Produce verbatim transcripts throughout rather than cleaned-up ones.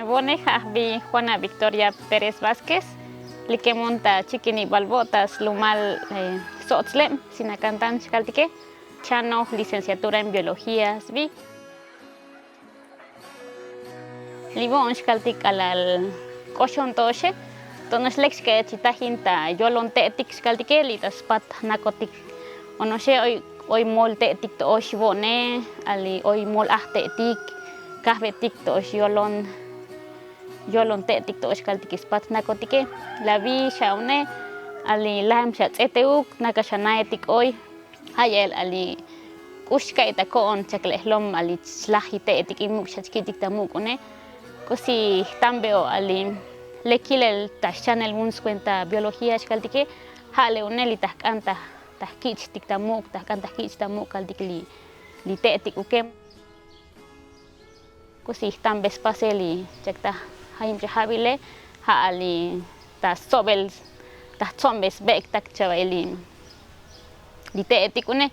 Vo'ne ja' ajbi juana victoria pérez vázquez, likemon ta chikinibal vo' ta slumal sotzleb sinakantan xkaltike, chanoj licenciatura en biología sbi. Li vo'on xkaltik k'alal k'oxon to'oxe, to'onox lek xka'e chitajin ta yolon te'etik xkaltike li' ta spat jnakotik. Onoxe oy mol te'etik to'ox vo'ne, ali oy mol ajte'etik kajbetik to'ox yolon yolon te'etik to'ox kaltik spat nakotike. Lavi xa'one ali lajim xatz'eteuk naka xanaetik oy. Ja' ya'el ali k'ux xka'i ta ko'on chak le' jlom ali chlaj ite'etik imuk' xachki'tik ta muk' une. K'usi jtambe'o ali lekilel ta xchanel vun skuenta biología xkaltike. Ja' le' une li ta jk'an ta jkich'tik ta muk' ta jk'an ta jkich' ta muk' kaltik li te'etik uke. K'usi jtambe spasel li chek ta jayib chajabile. Ja' ali ta stsobel ta jtsobbe sbek'tak chava'il li te'etik une.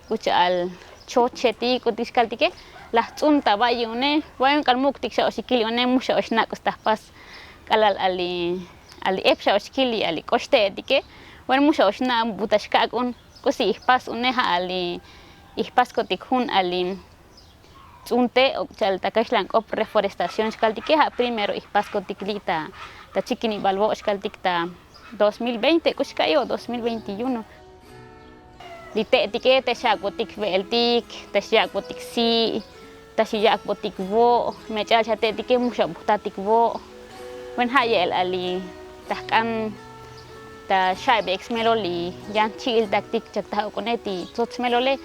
K'u cha'al chochetik k'utik xkaltike. Laj tz'un ta va'i une. Va'in k'al muk'tik xa'oxikil li une mu xa'oxnak' k'usi ta jpas k'alal ali ep xa'oxikil li ali k'ox te'etike. Va'in mu xa'oxnak' bu ta xkak' un. K'usi ijpas une ja' ali ijpaskotik jun ali tz'unte' ok cha'al ta kaxlank'op reforestación xkaltike ja' primero ijpaskotik li' ta chikinibal vo' xkaltik ta dos mil veinte k'u xka'i o dos mil veintiuno. Li te'etike te xak'botik ve'eltik ta xyak'botik si' ta xiyak'botik vo'. Me ch'a'al xa te'etike mu xabujtatik vo'. Ven ja' ye'el ali ta jk'an ta xa'ibek smelol li yan jchi'iltaktik chak ta ja'uk une ti tsots smelole.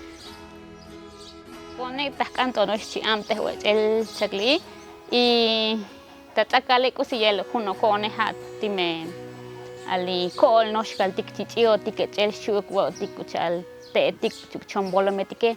Pone ta jk'an t'onox chi'ab te jwech'el chak li'i. Y ta tz'akale k'usi ye'el jun oko'one ja' ti me ali ko'ol noxkaltik chich'i'otik ech'el xchu'uk vo'otik k'u cha'al te'etik chuk chon volometike.